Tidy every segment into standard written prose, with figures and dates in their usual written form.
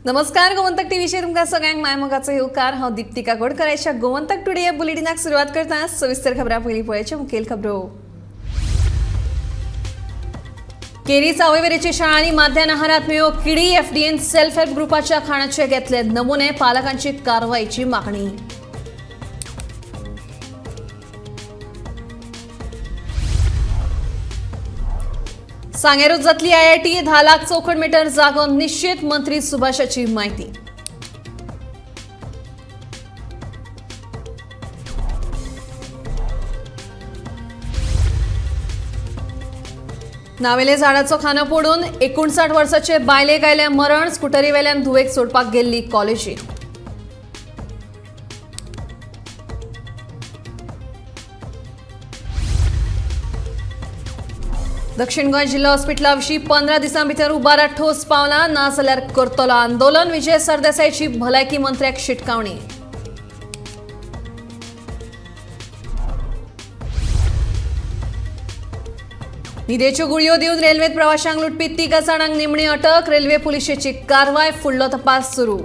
नमस्कार, गोमंतक टीव्हीचेर तुमकां सगळ्यांक मायमोगाचो येवकार। हांव दीप्ती काकोडकर। आयच्या गोमंतक टुडे ह्या बुलेटिनाक सुरवात करता। सविस्तर खबरां पयलीं पळोवया मुखेल खबरो। केरी सावयवेरेच्या शाळांनी माध्यान आहारात मेळ्ळ्यो किडी। एफडीएन सेल्फ हेल्प ग्रुपाच्या खाणाचे घेतले नमुने, पालकांची कारवाईची मागणी। सांगेरूच जातली आयआयटी, 10 लाख चौखण मीटर जागो निश्चित, मंत्री सुभाषाची माहिती। नावेले झाडाचो खांदो पडून 59 वर्साचे बायलेक आयलें मरण, स्कुटरी वेल्यान धुवेक सोडपाक गेल्ली कॉलेजीत। दक्षिण गोंय जिल्हा हॉस्पिटला विशीं 15 दिसां भितर उबारा ठोस पावलां, ना जाल्यार करतलो आंदोलन, विजय सरदेसायची भलायकी मंत्र्याक शिटकावणी। न्हिदेच्यो गुळयो दिवन रेल्वेत प्रवाशांक लुटपी 3 जाणांक निमणी अटक, रेल्वे पुलिशेची कारवाय, फुडलो तपास सुरू।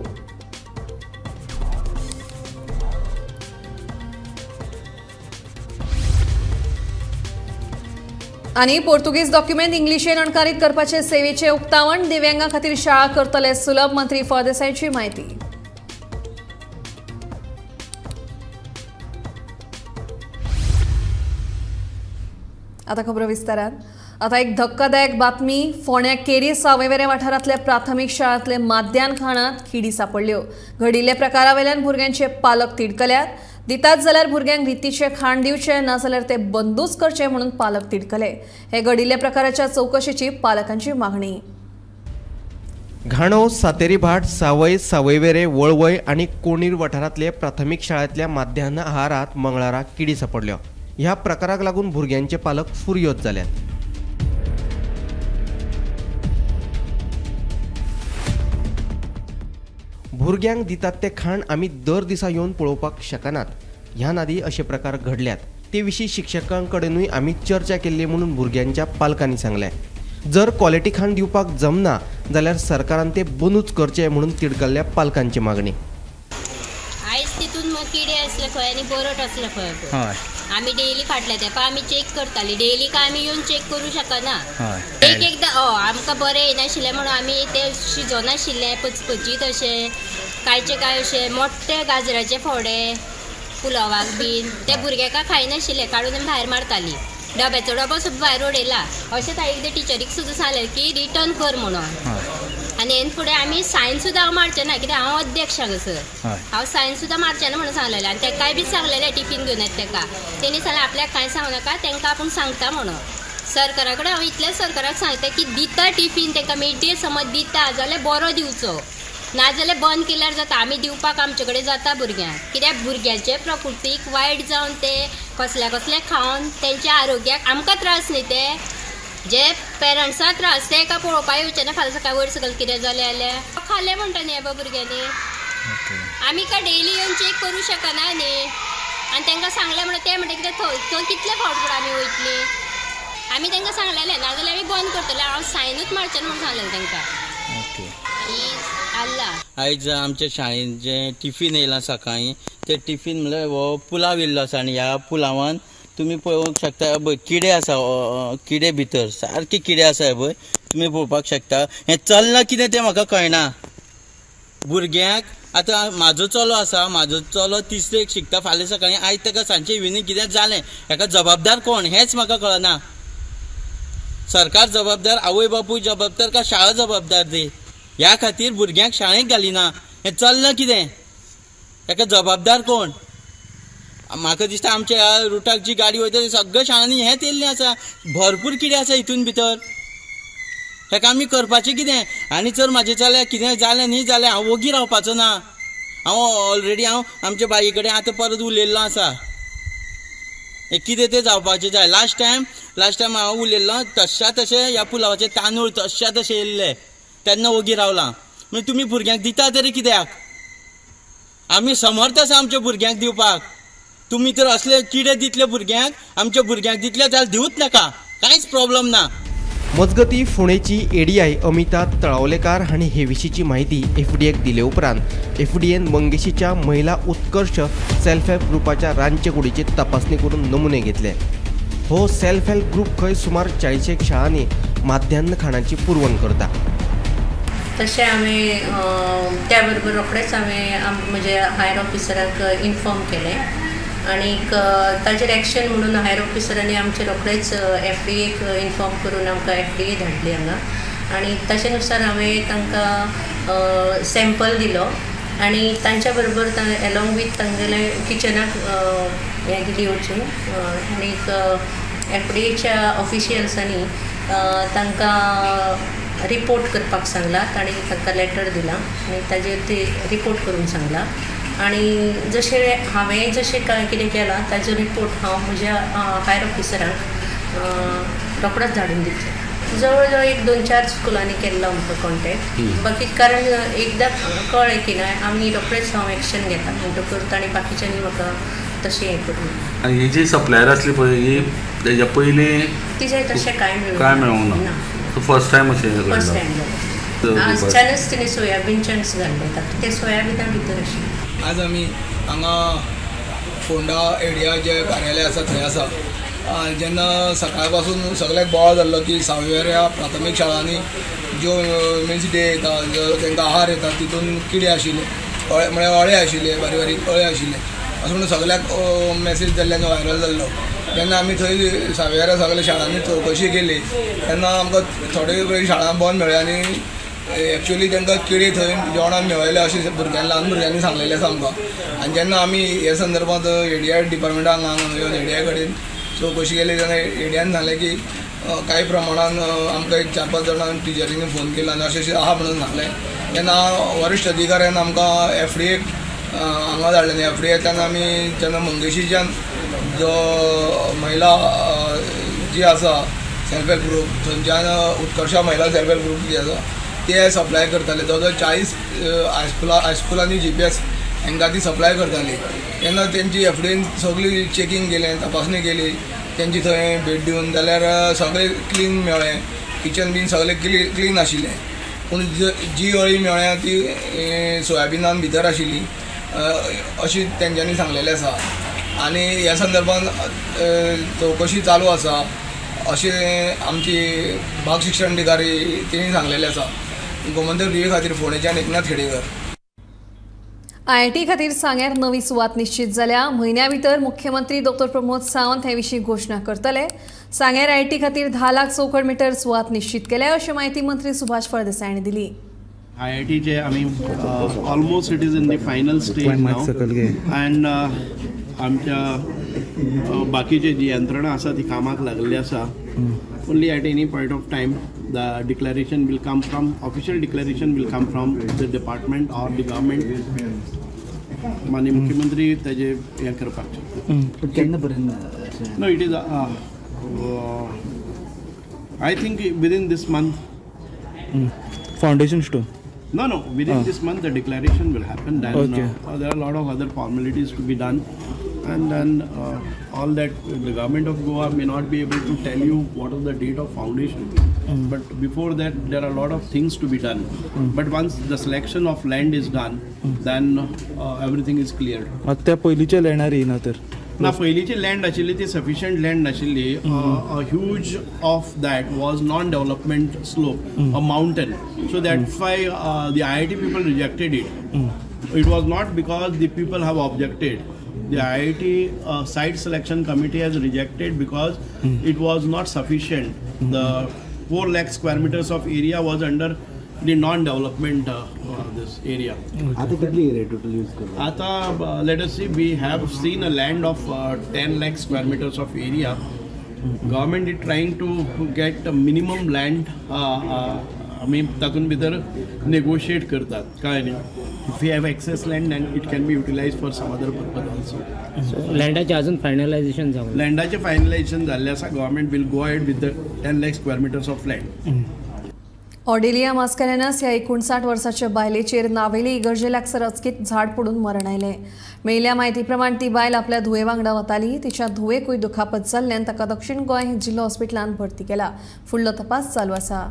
आनी पोर्तुगीज डॉक्युमेंट इंग्लिशेन अणकारीत करपाचे सेवेचे उक्तावण, दिव्यांगां खातीर शाळा करतले सुलभ, मंत्री फळदेसायची म्हायती। आता खबरो विस्तारान। आता एक धक्कादायक बातमी। फोंड्या केरी सावयवेरें वाठारांतल्या प्राथमीक शाळांतले माध्यान खाणांत किडी सापडल्यो। घडिल्ल्या प्रकारावेल्यान भुरग्यांचे पालक तिडकल्यात। दितात जाल्यार भुरग्यांक रितीचें खाण दिवचें, ना जाल्यार ते बंदूच करचे म्हणून पालक तिडकले। हे घडिल्ल्या प्रकाराच्या चवकशेची पालकांची मागणी। घाणो, सातेरीभाट, सावय, सावयवेरें, वळवय आनी कोणीर वाठारांतले प्राथमीक शाळेंतल्या माध्यान आहारांत मंगळारा किडी सापडल्यो। ह्या प्रकाराक लागून भुरग्यांचे पालक फुरयोद जाल्यात। भुरग्यांक दितात ते खाण आमी दर दिसा येवन पळोवपाक शकनात। ह्या नादी अशे प्रकार घडल्यात। ते विशीं शिक्षकां कडेनूय आमी चर्चा केल्ली म्हणून भुरग्यांच्या पालकांनी सांगलें। जर क्वॉलिटी खाण दिवपाक जमना जाल्यार सरकारान ते बंदूच करचें म्हणून तिडकल्ल्या पालकांची मागणी। आयज तितून किडे आसले खंय आनी बरट आसले खंय। आमी डेली फाटल्या तेंपा आमी चेक करताली, डेली काय आमी येवन चेक करूं शकना। एक एकदां आमकां बरें येनाशिल्लें म्हणून आमी ते शिजोनाशिल्ले, पचपचीत अशें कांयचे कांय अशें मोठे गाजराचे फोडे पुलावाक बीन ते भुरग्यांक खायनाशिल्ले, काडून आमी भायर मारताली। डब्याचो डबो सुद्दां भायर उडयला। अशें एकदां टिचरीक सुद्दां सांगलें की रिटर्न कर म्हणून। आनी हेन फुडें आमी सायन सुद्दां हांव मारचें ना, कित्याक हांव अध्यक्ष हांगासर, हांव सायन सुद्दां मारचें ना म्हणून सांगलेलें। आनी तेकाय बी सांगलेलें टिफीन घेवन येता तेका, तेणी सांगलें आपल्याक कांय सांगू नाका, तेंकां आपूण सांगता म्हणून। सरकारा कडेन हांव इतलें सरकाराक सांगता की दिता टिफीन तेंकां मिड डे समज दिता जाल्यार बरो दिवचो, नाजाल्यार बंद केल्यार जाता। आमी दिवपाक आमचे कडेन जाता भुरग्यांक, कित्याक भुरग्यांचे प्रकृतीक वायट जावन ते कसल्या कसलें खावन तेंच्या आरोग्याक आमकां त्रास न्ही, ते जे पेरंट्सां त्रास ते एका पळोवपाक येवचें ना। फाल्यां सकाळी वयर सकयल कितें जालें जाल्यार खालें म्हणटा न्ही बाबा भुरग्यांनी। आमी काय डेली येवन चेक करूं शकना न्ही। आनी तांकां सांगलें म्हणून ते म्हणटा कितें थंय थंय कितले फावट म्हूण आमी वयतली। आमी तांकां सांगलेलें नाजाल्यार आमी बंद करतले, हांव सायनूच मारचें म्हणून सांगलेलें तांकां। आयज आमच्या शाळेंत जें टिफीन येयलां सकाळीं, तें टिफीन म्हणल्यार हो पुलाव येयल्लो आसा आनी ह्या पुलावान तुमी पळोवंक शकता पळय किडे आसा, किडे भितर सारके किडे आसा पळय, तुमी पळोवपाक शकता। हें चल्लां कितें तें म्हाका कळना। भुरग्यांक आतां म्हाजो चलो आसा, म्हाजो चलो तिसरेक शिकता, फाल्यां सकाळीं आयज ताका सांजचे इव्हिनींग कितें जालें हेका जबाबदार कोण हेंच म्हाका कळना। सरकार जबाबदार, आवय बापूय जबाबदार काय शाळा जबाबदार ती? ह्या खातीर भुरग्यांक शाळेक घालिना। हें चल्लां कितें, हेका जबाबदार कोण? म्हाका दिसता आमच्या ह्या रुटाक जी गाडी वयता ती सगळ्या शाळांनी हेंच येयल्लें आसा, भरपूर कितें आसा हितून भितर। हेका आमी करपाचें कितें? आनी जर म्हाजें जाल्यार कितें जालें न्ही जाल्यार हांव वोगी रावपाचो ना। हांव ऑलरेडी हांव आमच्या बाई कडेन आतां परत उलयल्लो आसा, हें कितें तें जावपाचें जाय। लास्ट टायम हांव उलयल्लो तश्या तशें ह्या पुलावाचे तांदूळ तश्या तशें येयल्ले, तेन्ना वोगी रावलां। म्हणजे तुमी भुरग्यांक दिता तरी कित्याक? आमी समर्थ आसा आमच्या भुरग्यांक दिवपाक। तुमी तर असले किडे दितले भुरग्यांक, आमच्या भुरग्यांक दितले जाल्यार दिवूच नाका, कांयच प्रॉब्लम ना। मजगती फोंडेची एडीआय अमिता तळावलेकार हांणी हे विशींची माहिती एफडीएक दिले उपरांत एफडीएन मंगेशीच्या महिला उत्कर्ष सेल्फ हेल्प ग्रुपाच्या रांदचे कुडीची तपासणी करून नमुने घेतले. हो सेल्फ हेल्प ग्रुप खंय सुमार 40 शाळांनी माध्यान्ह खाणाची पुरवण करता. तशें हांवें त्या बरोबर रोखडेंच हांवें म्हज्या हायर ऑफिसराक इन्फॉर्म केलें आनीक ताजेर एक्शन म्हणून हायर ऑफिसरांनी आमचे रोखडेच एफडीएक इन्फॉर्म करून आमकां एफडीए धाडली हांगा आनी ताचे नुसार हांवें तांकां सॅम्पल दिलो आनी तांच्या बरोबर एलोंग वीथ तांगेले किचनाक हें दिली वचून आनीक एफडीएच्या ऑफिशियल्सांनी तांकां रिपोर्ट करपाक सांगला. तांणी तांकां लेटर दिलां आनी ताजेर ते रिपोर्ट करूंक सांगला आनी जशें हांवें जशें कांय कितें केलां ताजो रिपोर्ट हांव म्हज्या हायर ऑफिसरांक रोखडोच धाडून दितलें. जवळ जवळ एक 2-4 स्कुलांनी केल्लो आमकां कॉन्टेक्ट बाकी कारण एकदां कळ्ळें की ना आमी रोखडेच हांव एक्शन घेता म्हणटकच तांणी बाकीच्यांनी म्हाका तशें हें करूं. ही जी सप्लायर आसली पळय ही तेज्या पयलीं तिजें तशें कांय मेळूंक ना. फर्स्ट टायम अशें फर्स्ट टायम जालें. आजच्यानच तिणें सोयाबीन चंक्स घाल्ले तातूंत ते सोयाबिना भितर आशिल्लें. आज आमी हांगा फोंडा एरिया जे कार्यालय आसा थंय आसा. जेन्ना सकाळ पासून सगळ्याक बोवाळ जाल्लो की सावयवेऱ्या प्राथमीक शाळांनी ज्यो मिन्स डे येता तांकां आहार येता तितून किडे आशिल्ले म्हळ्यार अळे आशिल्ले बारीक बारीक अळे आशिल्ले अशें म्हणून सगळ्याक मॅसेज जाल्ले आनी व्हायरल जाल्लो. जेन्ना आमी थंय सावयवेऱ्या सगळ्या शाळांनी चवकशी केली तेन्ना आमकां थोडे शाळां बंद मेळ्ळ्यो आनी एक्चुअली तांकां किडे थंय जेवणान मेळयले अशें भुरग्यांनी ल्हान भुरग्यांनी सांगलेलें आसा आमकां. आनी जेन्ना आमी हे संदर्भात एडीआय डिपार्टमेंटाक हांगा येवन एडीआय कडेन चवकशी केली तेन्ना एडीआयन सांगलें की कांय प्रमाणान आमकां एक 4-5 जाणां टिचरींनी फोन केलो आनी अशें अशें आहा म्हणून सांगलें. तेन्ना वरिश्ठ अधिकाऱ्यान आमकां एफडीएक हांगा धाडलें आनी एफडीएंतल्यान आमी जेन्ना मंगेशीच्यान जो महिला जी आसा सेल्फ हेल्प ग्रूप थंयच्यान उत्कर्षा महिला सेल्फ हेल्प ग्रूप जी आसा ते सप्लाय करताले. जवळ जवळ 40 हायस्कुलांनी जीपीएस हांकां ती सप्लाय करताली. तेन्ना तेंची एफडीएन सगळी चॅकींग केलें तपासणी केली तेंची थंय भेट दिवन जाल्यार सगळें क्लीन मेळ्ळें किचन बीन सगळें क्लीन आशिल्लें. पूण जी अळी मेळ्ळ्या ती सोयाबिनान भितर आशिल्ली अशी तेंच्यांनी सांगलेलें आसा आनी ह्या संदर्भान चवकशी चालू आसा अशें आमची भाग शिक्षण अधिकारी तेणी सांगलेलें आसा. गोमंतक टीव्ही खातीर फोंडेच्यान एकनाथ खेडेकर. आयआयटी खातीर सांग्यार नवी सुवात निश्चित जाल्या. म्हयन्या भितर मुख्यमंत्री डॉ प्रमोद सावंत हे विशीं घोशणा करतले. सांग्यार आयआयटी खातीर 10 लाख चौखण मिटर सुवात निश्चित केल्या अशी माहिती मंत्री सुभाष फळदेसाय हांणी दिली. आयआयटीचे आमी almost it is in the final stage now and आमच्या बाकीचे जी यंत्रणा आसा ती कामाक लागलेली आसा. Only at any point of time the declaration will come from official declaration will come from the department or the government. माननीय मुख्यमंत्री ताजे हें करपाक शकता. केन्ना पर्यंत? No, it is I think within this month. Foundation stone? No, no, within this month the declaration will happen. Then okay. There are a lot of other formalities to be done, and then all that the government of Goa may not be able to tell you what is the date of foundation, but before that there are a lot of things to be done. But once the selection of land is done, then everything is cleared. त्या पयलीचे लँडार येयना तर? ना, पयलीची land आशिल्ली ती sufficient land नाशिल्ली. A huge of that was non development slope, a mountain. So that's why the IIT people rejected it. It was not because the people have objected. The IIT site selection committee has rejected because it was not sufficient. The 4 lakh square meters of area was under the non-development this area. आता कितली area total use करता? आता let us see, we have seen a land of 10 lakh square meters of area. Government is trying to get a minimum land. आमी तातूंत भितर negotiate करतात काय न्ही. If you have excess land and it can be utilise for some other purpose also. लँडाचें अजून finalisation जावंक ना? लँडाचें finalisation जाल्लें आसा. Government will go ahead with the 10 lakh square meters of land. ऑडेलिया Mascarenhas ह्या 59 वर्साच्या बायलेचेर नावेली इगर्जे लागसर अचकीत झाड पडून मरण आयलें. मेळिल्ल्या म्हायती प्रमाण ती बायल आपल्या धुवे वांगडा वताली. तिच्या धुवेकूय दुखापत जाल्ल्यान ताका दक्षिण गोंय जिल्लो हॉस्पिटलांत भरती केला. फुडलो तपास चालू आसा.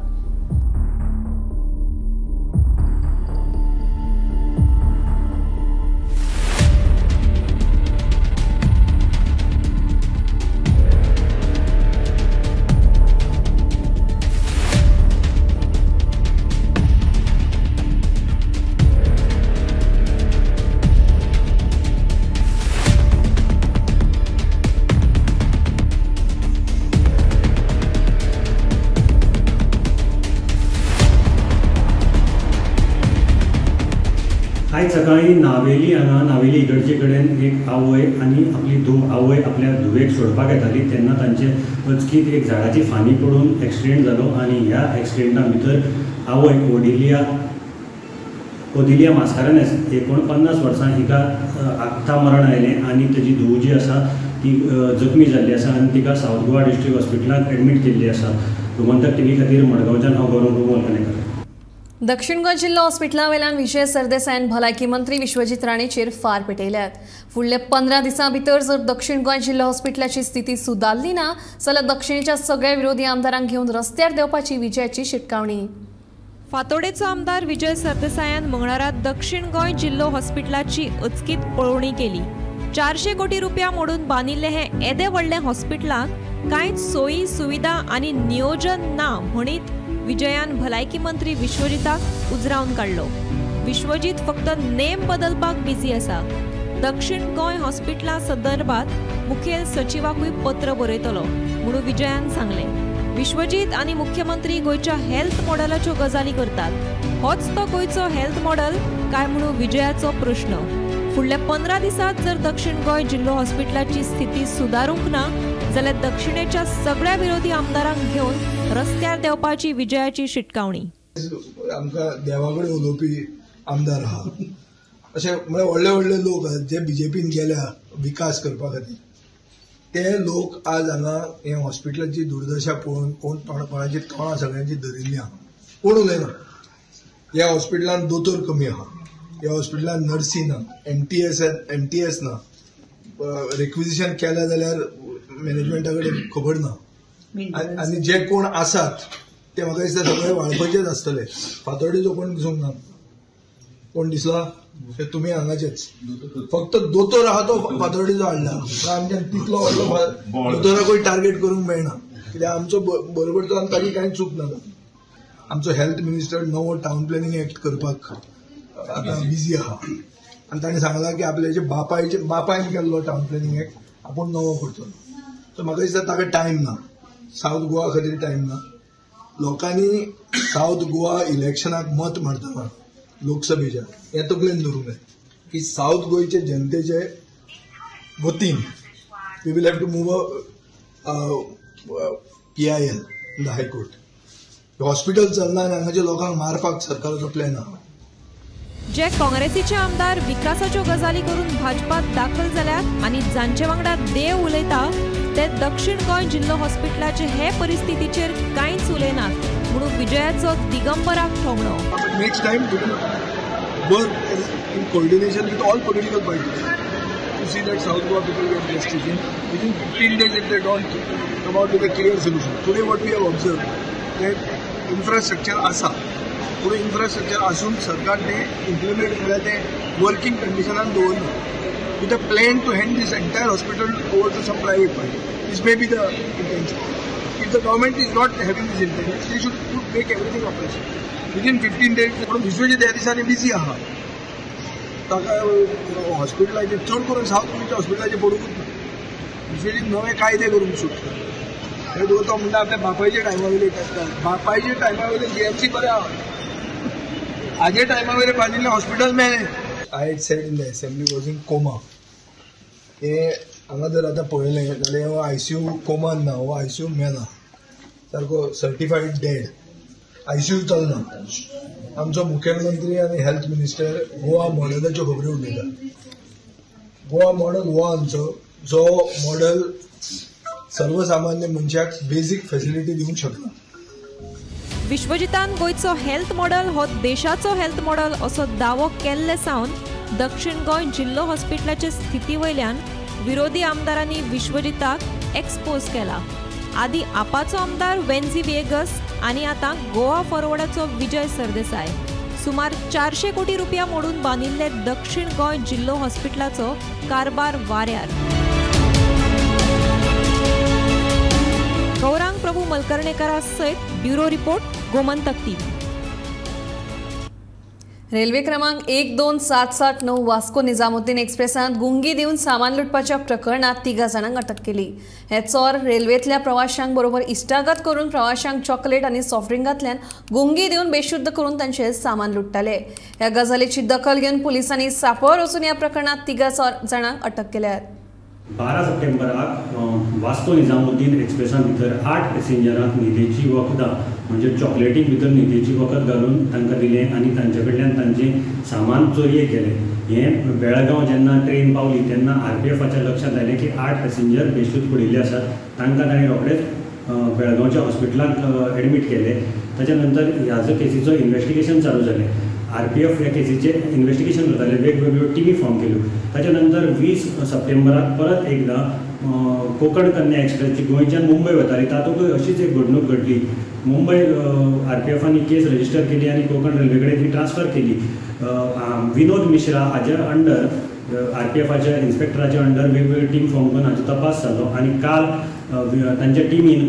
आयज सकाळीं नावेली हांगा नावेली इगर्जे कडेन एक आवय आनी आपली धूव आवय आपल्या धुवेक सोडपाक येताली तेन्ना तांचे अचकीत एक झाडाची फांदी पडून एक्सिडेंट जालो आनी ह्या एक्सिडेंटा भितर आवय ओदिलिया मास्कारेन्हास 49 वर्सां हिका आत्ता मरण आयलें आनी ताजी धूव जी आसा ती जखमी जाल्ली आसा आनी तिका सावथ गोवा डिस्ट्रिक्ट हॉस्पिटलांत एडमीट केल्ली आसा. गोमंतक टीव्ही खातीर मडगांवच्यान हांव गौरव प्रभू वालकणेकर. दक्षिण गोंय जिल्लो हॉस्पिटला वयल्यान विजय सरदेसायान भलायकी मंत्री विश्वजीत राणेचेर फार पेटयल्यात. फुडल्या 15 दिसां भितर जर दक्षिण गोंय जिल्लो हॉस्पिटलाची स्थिती सुदारली ना जाल्यार दक्षिणेच्या सगळ्या विरोधी आमदारांक घेवन रस्त्यार देंवपाची विजयाची शिटकावणी. फातोडेचो आमदार विजय सरदेसायान मंगळारा दक्षिण गोंय जिल्लो हॉस्पिटलाची अचकीत पळोवणी केली. 400 कोटी रुपया मोडून बांदिल्लें हें येदें व्हडलें हॉस्पिटलांत कांयच सोयी सुविधा आनी नियोजन ना म्हणीत विजयान भलायकी मंत्री विश्वजिताक उजरावन काडलो. विश्वजीत फक्त नेम बदलपाक बिझी आसा. दक्षिण गोंय हॉस्पिटला संदर्भात मुखेल सचिवाकूय पत्र बरयतलो म्हणून विजयान सांगलें. विश्वजीत आनी मुख्यमंत्री गोंयच्या हेल्थ मॉडेलाच्यो गजाली करतात. होच तो गोंयचो हेल्थ मॉडेल काय म्हणून विजयाचो प्रश्न. फुडल्या 15 दिसांत जर दक्षिण गोंय जिल्लो हॉस्पिटलाची स्थिती सुदारूंक ना जाल्यार दक्षिणेच्या सगळ्या विरोधी आमदारांक घेवन रस्त्यार देंवपाची विजयाची शिटकावणी. आमकां देवा कडेन उलोवपी आमदार आहा अशे म्हळ्यार व्हडले व्हडले लोक आहात जे बीजेपीन गेल्या विकास करपा खातीर, ते लोक आज हांगा हे हॉस्पिटलाची दुर्दशा पळोवन कोण कोणाची तोंडां सगळ्यांची धरिल्ली आहा, कोण उलयना. ह्या हॉस्पिटलान दोतोर कमी आहा, ह्या हॉस्पिटलान नर्सी ना, एमटीएस ना, रिक्विजिशन केल्या जाल्यार मॅनेजमेंटा कडेन खबर ना आनी जे कोण आसात ते म्हाका दिसता सगळे वाळपयचेच आसतले. फातोडेचो कोण दिसूंक ना, कोण दिसला ते तुमी हांगाचेच. फक्त दोतोर आहा तो फातोडेचो हाडला, आमच्यान तितलो व्हडलो दोतोराकूय टार्गेट करूंक मेळना कित्याक आमचो बरोबर तो आनी ताची कांय चूक ना. आमचो हेल्थ मिनिस्टर नवो टावन प्लॅनिंग एक्ट करपाक आतां बिजी आहा आनी ताणें सांगलां की आपल्याचे बापायन केल्लो टावन प्लॅनिंग एक्ट आपूण नवो करतलो. सो म्हाका दिसता ताका टायम ना, सावथ गोवा खातीर टायम ना. लोकांनी सावथ गोवा इलेक्शनाक मत मारतना लोकसभेच्या हें तकलेन धरूंक जाय की सावथ गोंयचे जनतेचे वतीन we will have to move a PIL in the high court. Hospital चलना आनी हांगाच्या लोकांक मारपाक सरकाराचो प्लॅन आहा. जे काँग्रेसीचे आमदार विकासाच्यो गजाली करून भाजपात दाखल जाल्यात आनी जांचे वांगडा देव उलयता ते दक्षिण गोंय जिल्लो हॉस्पिटलाचे हे परिस्थितीचेर कांयच उलयनात म्हणून विजयाचो दिगंबराक ठोंगणो. Next time we will work in coordination with all political parties to see that South Goa people get justice in within 15 days if they don't come out with a clear solution. Today what we have observed that infrastructure आसा, पूण infrastructure आसून सरकार ते implement म्हळ्यार ते working कंडिशनान दवरना with a plan to hand this entire hospital over to some private party. This may be the intention. If the government is not having this intention, they should make everything operation within 15 days. पूण विश्वजीत ह्या दिसांनी busy आहा, ताका हॉस्पिटलाचेर चड करून south गोंयच्या हॉस्पिटलाचेर पडुंकूच ना. विश्वजीत नवे कायदे करूंक सोदता. तो म्हणटा आपल्या बापायच्या टायमा वयले, बापायच्या टायमा वयले जीएमसी बरें आहा, आजे टायमा वयले बांदिल्लें हॉस्पिटल मेळ्ळें. I had said in the assembly was in coma. हे हांगा जर आतां पळयलें जाल्यार हो आयसीयू कोमान ना, हो आयसीयू मेला, सारको सर्टिफायड डेड, आयसीयू चलना. आमचो मुखेलमंत्री आनी हेल्थ मिनिस्टर गोवा मॉडेलाच्यो खबऱ्यो उलयता. गोवा मॉडेल हो आमचो जो मॉडेल सर्वसामान्य मनशाक बेजीक फेसिलिटी दिवंक शकना. विश्वजितान गोंयचो हेल्थ मॉडल हो देशाचो हेल्थ मॉडल असो दावो केल्ले सावन दक्षिण गोंय जिल्लो हॉस्पिटलाचे स्थिती वयल्यान विरोधी आमदारांनी विश्वजिताक एक्सपोज केला. आदी आपाचो आमदार वेन्झी व्हिएगस आनी आतां गोवा फॉरवर्डाचो विजय सरदेसाय. सुमार 400 कोटी रुपया मोडून बांदिल्ले दक्षिण गोंय जिल्लो हॉस्पिटलाचो कारभार वाऱ्यार. गौरांग प्रभू मलकर्णेकरा सयत bureau report, Gomantak TV. Railway क्रमांक 12779 वास्को निजामुद्दीन एक्सप्रेसांत गुंगी दिवन सामान लुटपाच्या प्रकरणात 3 जाणांक अटक केली. हे चोर रेल्वेंतल्या प्रवाशांक बरोबर इश्टागत करून प्रवाशांक चॉकलेट आनी सॉफ्ट ड्रिंकांतल्यान गुंगी दिवन बेशुद्ध करून तांचे सामान लुट्टाले. ह्या गजालीची दखल घेवन पुलिसांनी सापळार वचून ह्या प्रकरणात 3 जाणांक अटक केल्यात. 12 सप्टेंबराक वास्को निजामुद्दीन एक्सप्रेसान भितर 8 पॅसेंजरांक न्हिदेची वखदां म्हणजे चॉकलेटी भितर न्हिदेची वखद घालून तांकां दिलें आनी तांचे कडल्यान तांचें सामान चोरयेक गेलें. हें बेळगांव जेन्ना ट्रेन पावली तेन्ना आरपीएफाच्या लक्षांत आयलें की 8 पॅसेंजर बेशुद्ध पडिल्ले आसात. तांकां ताणें रोखडेच बेळगांवच्या हॉस्पिटलांत एडमीट केले. ताच्या नंतर ह्या केसीचो इन्वेस्टिगेशन चालू जालें. आरपीएफ ह्या केसीचें इन्वेस्टिगेशन करताले, वेगवेगळ्यो टिमी फॉर्म केल्यो. ताच्या नंतर 20 सप्टेंबराक परत एकदां कोकण कन्या एक्सप्रेस जी गोंयच्यान मुंबय वताली तातूंतय अशीच एक घडणूक घडली. मुंबय आरपीएफान ही केस रजिस्टर केली आनी कोकण रेल्वे कडेन ती ट्रान्सफर केली. विनोद मिश्रा हाज्या अंडर आरपीएफाच्या इन्स्पेक्टराच्या अंडर वेगवेगळ्यो टीम फॉर्म करून हाचो तपास जालो आनी काल तांच्या टिमीन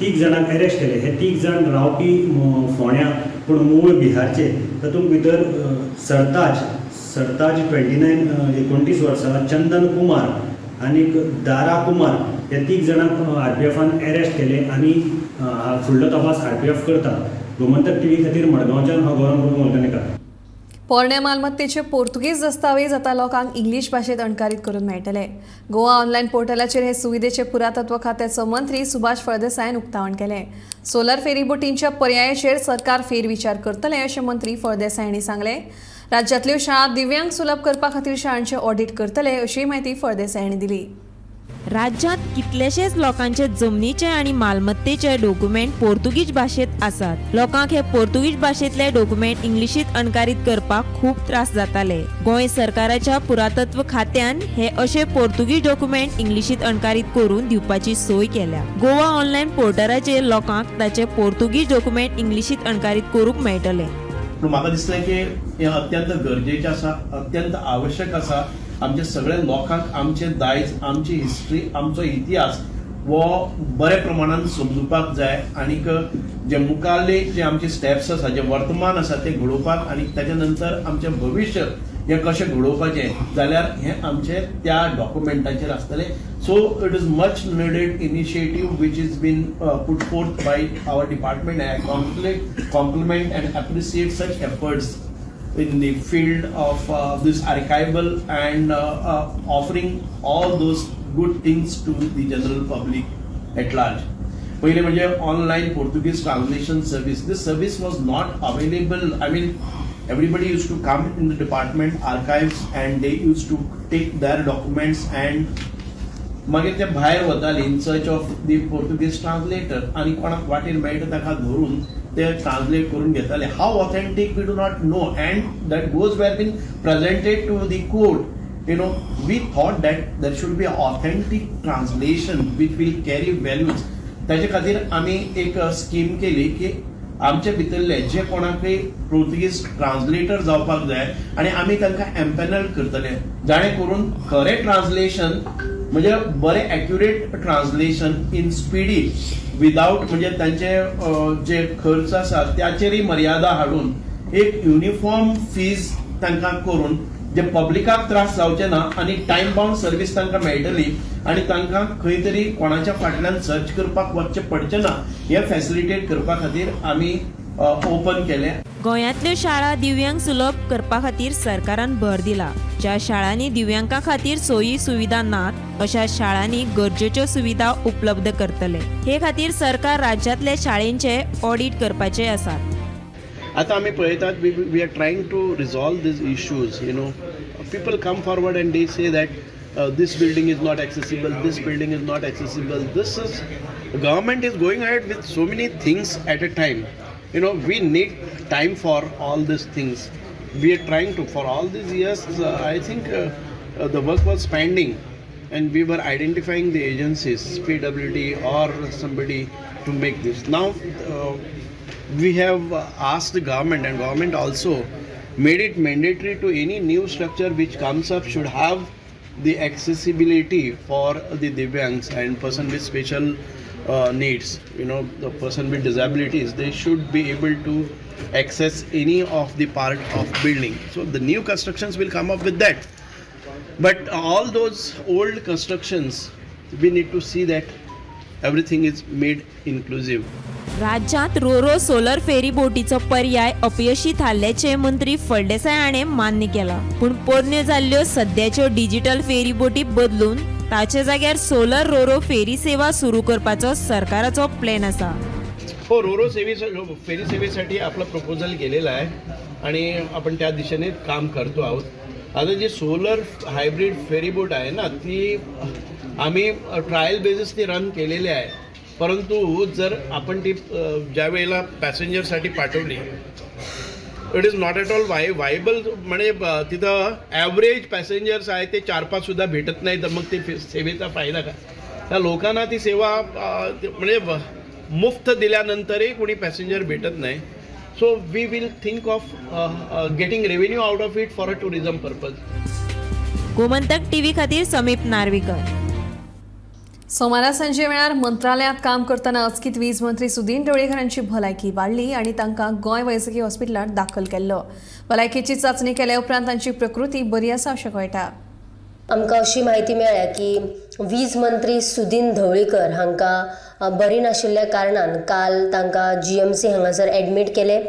3 जाणांक अरेस्ट केले. हे 3 जाण रावपी फोंड्या पूण मूळ बिहारचे. तातूंत भितर सरताज 29 29 वर्सां, चंदन कुमार आनी दारा कुमार ह्या 3 जाणांक आरपीएफान अरेस्ट केले आनी फुडलो तपास आरपीएफ करता. गोमंतक टीव्ही खातीर मडगांवच्यान हांव गौरव प्रभू मलकर्णेकर. पोरण्या मालमत्तेचे पोर्तुगीज दस्तावेज आतां लोकांक इंग्लीश भाशेंत अणकारीत करून मेळटले. गोवा ऑनलायन पोर्टलाचेर हे सुविधेचे पुरातत्व खात्याचो मंत्री सुभाष फळदेसायान उक्तावण केलें. सोलर फेरीबोटींच्या पर्यायाचेर सरकार फेरविचार करतले अशें मंत्री फळदेसाय हांणी सांगलें. राज्यांतल्यो शाळा दिव्यांग सुलभ करपा खातीर शाळांचें ऑडिट करतले अशी म्हायती फळदेसाय हांणी दिली. राज्यांत कितलेशेच लोकांचे जमनीचे आनी मालमत्तेचे डॉक्युमेंट पोर्तुगीज भाशेंत आसात. लोकांक हे पोर्तुगीज भाशेंतले डॉक्युमेंट इंग्लिशींत अणकारीत करपाक खूब त्रास जाताले. गोंय सरकाराच्या पुरातत्व खात्यान हे अशे पोर्तुगीज डॉक्युमेंट इंग्लिशींत अणकारीत करून दिवपाची सोय केल्या. गोवा ऑनलायन पोर्टलाचेर लोकांक ताचे पोर्तुगीज डॉक्युमेंट इंग्लिशींत अणकारीत करूंक मेळटले. पूण म्हाका दिसलें की हें अत्यंत गरजेचें आसा, अत्यंत आवश्यक आसा. आमच्या सगळ्या लोकांक आमचें दायज, आमची हिस्ट्री, आमचो इतिहास हो बऱ्या प्रमाणान समजुपाक जाय आनीक जे मुखारले जे आमचे स्टेप्स आसा, जे वर्तमान आसा ते घडोवपाक आनी ताच्या नंतर आमचें भविश्य हें कशें घडोवपाचें जाल्यार हें आमचें त्या डॉक्युमेंटाचेर आसतलें. So it is much needed initiative which is been put forth by our department. I compliment and appreciate such efforts in the field of this archival and offering all those good things to the general public at large. पहिले म्हणजे online Portuguese translation service. This service was not available. I mean, everybody used to come in the department archives and they used to take their documents and मागीर ते भायर वताले in search of the Portuguese translator आनी कोणाक वाटेर मेळटा ताका धरून ते ट्रान्सलेट करून घेताले. How authentic we do not know and that goes were been presented to the court. You know, we thought that there should be authentic translation which will carry values. ताजे खातीर आमी एक स्कीम केली की आमचे भितरले जे कोणाकय पोर्तुगीज ट्रान्सलेटर जावपाक जाय आनी आमी तांकां एम्पॅनल करतले, जाणे करून खरें ट्रान्सलेशन म्हणजे बरें accurate translation in speedy without म्हणजे तांचे जे खर्च आसा त्याचेरय मर्यादा हाडून एक युनिफॉर्म फीज तांकां करून जे पब्लिकाक त्रास जावचे ना आनी टायम बाउंड सर्वीस तांकां मेळटली आनी तांकां खंय तरी कोणाच्या फाटल्यान सर्च करपाक वचचें पडचें ना हें फॅसिलिटेट करपा खातीर आमी ओपन केलें. गोंयांतल्यो शाळा दिव्यांग सुलभ करपा खातीर सरकारान भर दिला. ज्या शाळांनी दिव्यांगा खातीर सोयी सुविधा नात अशा शाळांनी गरजेच्यो सुविधा उपलब्ध करतले. हे खातीर सरकार राज्यांतल्या शाळेंचे ऑडिट करपाचे आसात. आतां आमी पळयतात we are trying to resolve these issues. You know, people come forward and they say that This building is not accessible, this building is not accessible. This is, government is going ahead with so many things at a time. You know, we need time for all these things. We are trying to, for all these years, I think the work was pending and we were identifying the agencies, PWD or somebody to make this. Now we have asked the government, and government also made it mandatory to any new structure which comes up should have the accessibility for the Divyangs and person with special needs, you know, the person with disabilities, they should be able to access any of the part of building. So the new constructions will come up with that. But all those old constructions, we need to see that everything is made inclusive. राज्यांत रोरो solar फेरी बोटीचो पर्याय अपयशी थारल्याचें मंत्री फळदेसाय हाणें मान्य केलां. पूण पोरण्यो जाल्ल्यो सद्याच्यो डिजिटल फेरी बोटी बदलून ताचे जाग्यार सोलर रोरो फेरी सेवा सुरू करपाचो सरकाराचो प्लॅन आसा. हो, रोरो फेरी सेवेसाठी आपला प्रपोजल गेलेला आहे आणि आपण त्या दिशेने काम करतो आहोत. आता जी सोलर हायब्रिड फेरीबोट आहे ना, ती आम्ही ट्रायल बेसिसने रन केलेली आहे. परंतु जर आपण ती ज्या वेळेला पॅसेंजरसाठी पाठवली, it is not at all viable. म्हणजे तिथं ॲव्हरेज पॅसेंजर्स आहे ते 4-5 सुद्धा भेटत नाही, तर मग ते सेवेचा फायदा काय? त्या लोकांना ती सेवा म्हणजे मुफ्त दिल्यानंतरही कोणी पॅसेंजर भेटत नाही. So we will think of getting revenue out of it for a tourism purpose. Gomantak TV खातीर समीप नार्वेकर. सोमारा सांजे वेळार मंत्रालयांत काम करतना अचकीत वीज मंत्री सुदीन ढवळीकर हांची भलायकी वाडली आनी तांकां गोंय वैजकी हॉस्पिटलांत दाखल केल्लो. भलायकेची चांचणी केल्या उपरांत तांची प्रकृती बरी आसा अशें कळटा. आमकां अशी म्हायती मेळ्ळ्या की वीज मंत्री सुदीन ढवळीकर हांकां बरी नाशिल्ल्या कारणान काल तांकां GMC हांगासर एडमीट केले.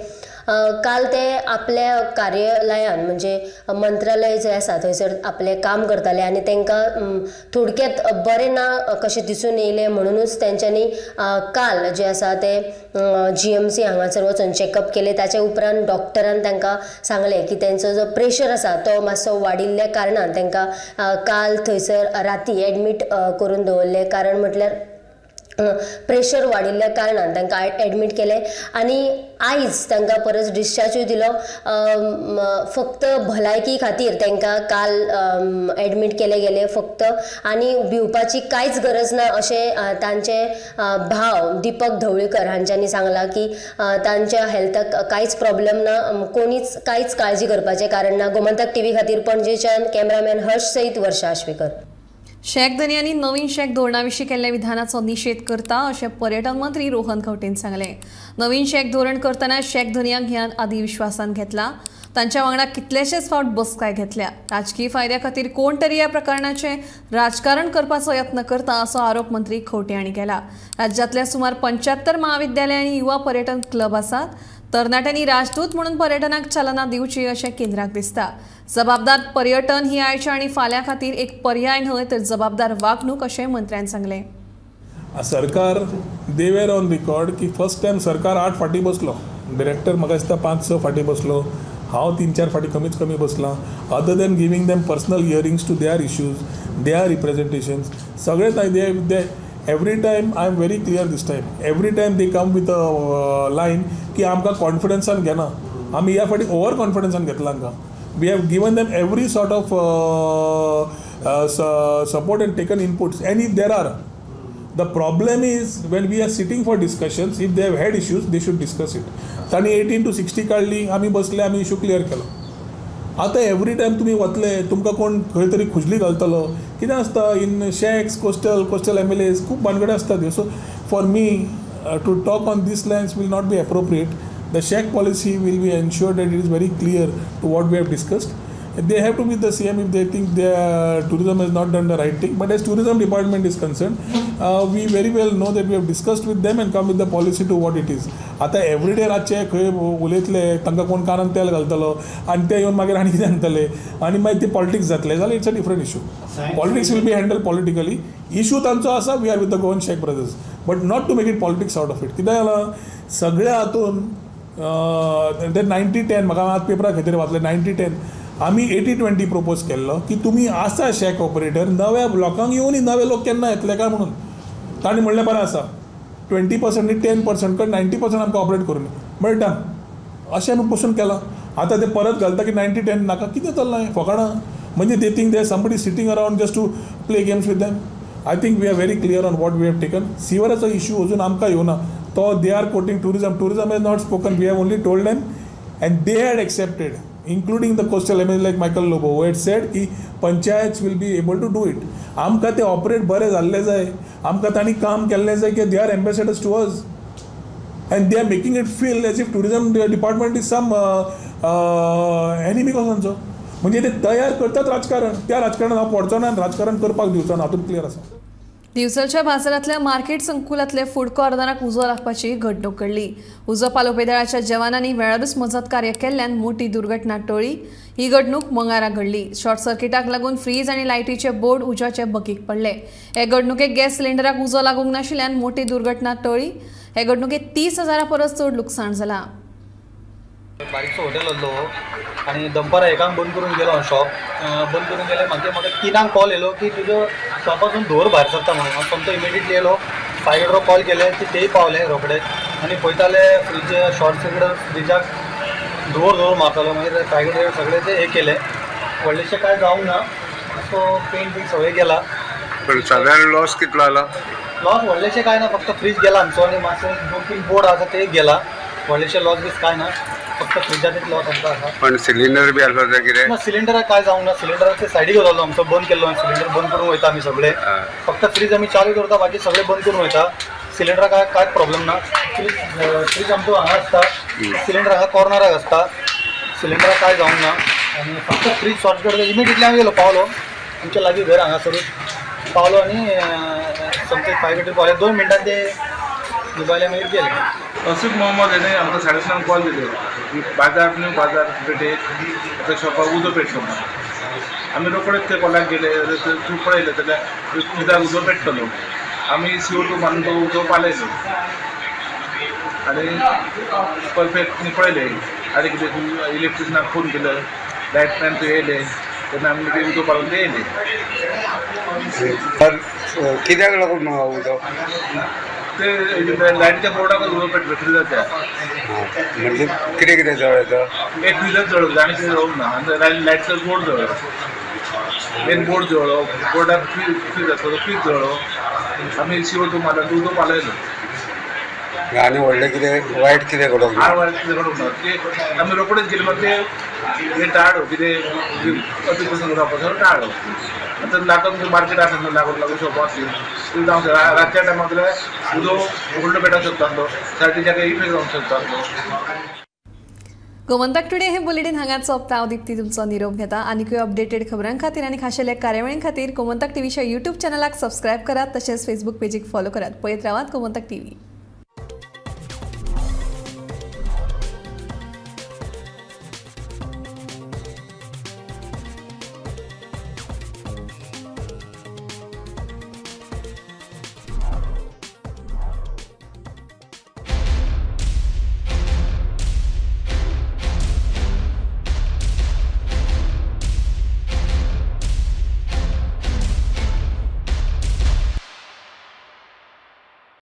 काल ते आपल्या कार्यालयान म्हणजे मंत्रालय जे आसा थंयसर आपलें काम करताले आनी तांकां थोडक्यात बरें ना कशें दिसून येयलें म्हणुनूच तेंच्यांनी काल जें आसा तें GMC हांगासर वचून चॅकअप केलें. ताच्या उपरांत डॉक्टरान तांकां सांगलें की तेंचो जो प्रेशर आसा तो मातसो वाडिल्ल्या कारणान तांकां काल थंयसर राती एडमीट करून दवरलें. कारण म्हटल्यार प्रेशर वाडिल्ल्या कारणान तांकां एडमीट केलें आनी आयज तांकां परत डिस्चार्जूय दिलो. फक्त भलायकी खातीर तांकां काल एडमीट केले गेले फक्त, आनी भिवपाची कांयच गरज ना अशें तांचे भाव दीपक ढवळीकर हांच्यांनी सांगलां की तांच्या हेल्थाक कांयच प्रॉब्लम ना, कोणीच कांयच काळजी करपाचें कारण ना. गोमंतक टीव्ही खातीर पणजेच्यान कॅमेरामॅन हर्ष सयत वर्षा आश्वेकर. शॅक धनयांनी नवीन शॅक धोरणाविशीं केल्ल्या विधानाचो निशेध करता अशें पर्यटन मंत्री रोहन खंवटेन सांगलें. नवीन शॅक धोरण करतना शॅक धनयांक ह्या आदी विश्वासान घेतला, तांच्या वांगडा कितलेशेच फावट बसकाय घेतल्या. राजकीय फायद्या खातीर कोण तरी ह्या प्रकरणाचें राजकारण करपाचो यत्न करता असो आरोप मंत्री खंवटे हांणी केला. राज्यांतल्या सुमार 75 महाविद्यालयांनी युवा पर्यटन क्लब आसात. तरणाट्यांनी राजदूत म्हणून पर्यटनाक चालना दिवची अशें केंद्राक दिसता. जबाबदार पर्यटन ही आयच्या आनी फाल्यां खातीर एक पर्याय न्हय तर जबाबदार वागणूक अशें मंत्र्यान सांगलें. सरकार they were on record की फर्स्ट टायम सरकार 8 फाटी बसलो, डिरेक्टर म्हाका दिसता 5-6 फाटी बसलो, हांव 3-4 फाटी कमीच कमी बसलां. Other than giving them personal hearings to their issues, their representations, सगळेच they every time I am very clear this time, every time they come with a line की आमकां कॉन्फिडन्सान घेना, आमी ह्या फाटी ओवर कॉन्फिडन्सान घेतला आमकां. We have given them every sort of support and taken inputs, and if there are, the problem is when we are sitting for discussions, if they have had issues, they should discuss it. तांणी 18 to 60 काडली, आमी बसले, आमी issue clear केलो. आतां every time तुमी वतले, तुमकां कोण खंय तरी खुजली घालतलो. कितें आसता in shacks, coastal MLAs खूब भानगडी आसता त्यो. So for me to talk on this lines will not be appropriate. The shack policy will be ensured that it is very clear to what we have discussed. They have to meet the CM if they think their tourism has not done the right thing. But as tourism department is concerned, we very well know that we have discussed with them and come with the policy to what it is. आता everyday रातचे खंय उलयतले, तांकां कोण कानान तेल घालतलो आनी ते येवन मागीर आनी कितें सांगतले आनी मागीर ते पॉलिटिक्स जातले जाल्यार it's a different issue. Politics will be handle politically. Issue तांचो आसा, we are with the Goan shack brothers, but not to make it politics out of it. कितें जालां सगळ्या हातून ते 90-10 म्हाका आज पेपरार खंय तरी वाचलें 90-10. आमी 80-20 प्रपोज केल्लो की तुमी आसा शॅक ऑपरेटर नव्या लोकांक येवनी नवे लोक केन्ना येतले काय म्हणून. तांणी म्हणलें बरें आसा 20% न्ही 10% कडेन 90% आमकां ऑपरेट करूं बरें डन अशें आमी पसून केलां. आतां ते परत घालता की 90-10 नाका, कितें चल्लां हें फकाणां. म्हणजे they think they somebody sitting around just to play games with them. I think we are very clear on what we have taken. सिवराचो issue अजून आमकां येवना, तो they are quoting tourism, tourism has not spoken, we have only told them and they had accepted, including the coastal MLA like Michael Lobo who had said की panchayat will be able to do it. आमकां ते operate बरें जाल्लें जाय, आमकां तांणी काम केल्लें जाय की they are ambassadors to us and they are making it feel as if tourism department is some enemy कसो. म्हणजे ते तयार करतात राजकारण, त्या राजकारणात हांव पडचो ना आनी राजकारण करपाक दिवचो ना, हातूंत क्लियर आसा. दिवचलच्या बाजारांतल्या मार्केट संकुलांतले फूड कॉर्नराक उजो लागपाची घडणूक घडली. उजो पालोवपी दळाच्या जवानांनी वेळारूच मजत कार्य केल्ल्यान मोठी दुर्घटना टळ्ळी. ही घडणूक मंगळारा घडली. शॉर्ट सर्किटाक लागून फ्रीज आनी लायटीचे बोर्ड उज्याचे बकीक पडले. हे घडणुकेक गॅस सिलिंडराक उजो लागूंक नाशिल्ल्यान मोठी दुर्घटना टळ्ळी. हे घडणुकेत 30,000 परस चड लुकसाण जालां. बारीकसो हॉटेल आहलो आनी दनपारां एकांक बंद करून गेलो हांव शॉप बंद करून गेले. मागीर म्हाका 3 कॉल येयलो की तुजो शॉपासून धुंवर भायर सरता म्हणून. हांव सोमतो इमिडिएटली येयलो, फायर कॉल केले की तेय पावले रोखडे आनी पळयताले फ्रीज शॉर्ट सर्किट फ्रिजाक धुंवर धुंवर मारतालो. मागीर फायर सगळे ते हे केले, व्हडलेशें कांय जावंक ना, सो पेंट बीन सगळें गेला. पण सादारण लॉस कितलो आला? लॉस व्हडलेशें कांय ना, फक्त फ्रीज गेला आमचो आनी मातशें 2-3 बोर्ड आसा ते गेला. व्हडलेशें लॉस बीस कांय ना, फक्त फ्रिजाचेच लॉस आमकां आसा. पण सिलिंडर बी आसलो कितें ना? सिलिंडराक कांय जावंक ना, सिलिंडराक ते सायडीक दवरलो आमचो, बंद केल्लो सिलिंडर बंद करून वयता आमी सगळे. फक्त फ्रीज आमी चालू दवरता, बाकी सगळे बंद करून वयता. सिलिंडराक कांय प्रॉब्लम ना. फ्रीज आमचो हांगा आसता, सिलिंडर हांगा कॉर्नराक आसता, सिलिंडराक कांय जावंक ना. आनी फक्त फ्रीज शॉर्ट करता इमिडिएटली आमी गेलो, पावलो आमच्या लागीं घर हांगासरूच पावलो आनी सोमते फायर पावले. 2 मिनटां ते मोबायला मागीर गेले. असिफ मोहम्मद हेणे आमकां 9:30 कॉल दिलो की बाजार न्यू बाजार पेठेत आतां शॉपाक उजो पेटलो म्हणून. आमी रोखडेच ते कॉलाक गेले, तूं पळयलें जाल्यार उदक उजो पेट्टलो. आमी CO2 मारून तो उजो पालयलो आनी परफेक्ट पळयलें आनी कितें इलेक्ट्रिशनाक फोन केलो, लायटमॅन थंय येयले तेन्ना आमी ते उजो पालोवन ते येयले. कित्याक लागून उजो? ते लायटीच्या बोर्डाक उजो पेटलो फ्रिजाच्या. म्हणजे कितें कितें जळ्ळें? एक फ्रिजच जळ्ळो आनी कितें जळूंक ना. आनी लायटीचो बोर्ड जळ्ळो, मेन बोर्ड जळ्ळो, बोर्डाक फ्रीज आसलो तो फ्रीज जळ्ळो. आमी CO2 मारलो, उजो पालयलो. आनी व्हडलें कितें वायट कितें घडोवंक ना? वायट कितें घडोवंक ना. ते आमी रोखडेच गेले, मागीर ते हे टाळ्ळो, कितें अतिप्रसंग जावपाचो टाळ्ळो. आतां लागून मार्केट आसा न्हू, लागून लागून शॉपां आसली ती जावंक शकता. रातच्या टायमाक जाल्यार उजो व्हडलो पेटोवंक शकता तो, सायडीच्या इफेक्ट जावंक शकता तो. गोमंतक टुडे हे बुलेटीन हांगाच सोंपता. हांव दीप्ती तुमचो निरोप घेता. आनीकूय अपडेटेड खबरां खातीर आनी खाशेल्या कार्यावळीं खातीर गोमंतक टीव्हीच्या यूट्यूब चॅनलाक सबस्क्रायब करात, तशेंच फेसबूक पेजीक फॉलो करात. पळयत रावात गोमंतक टीव्ही.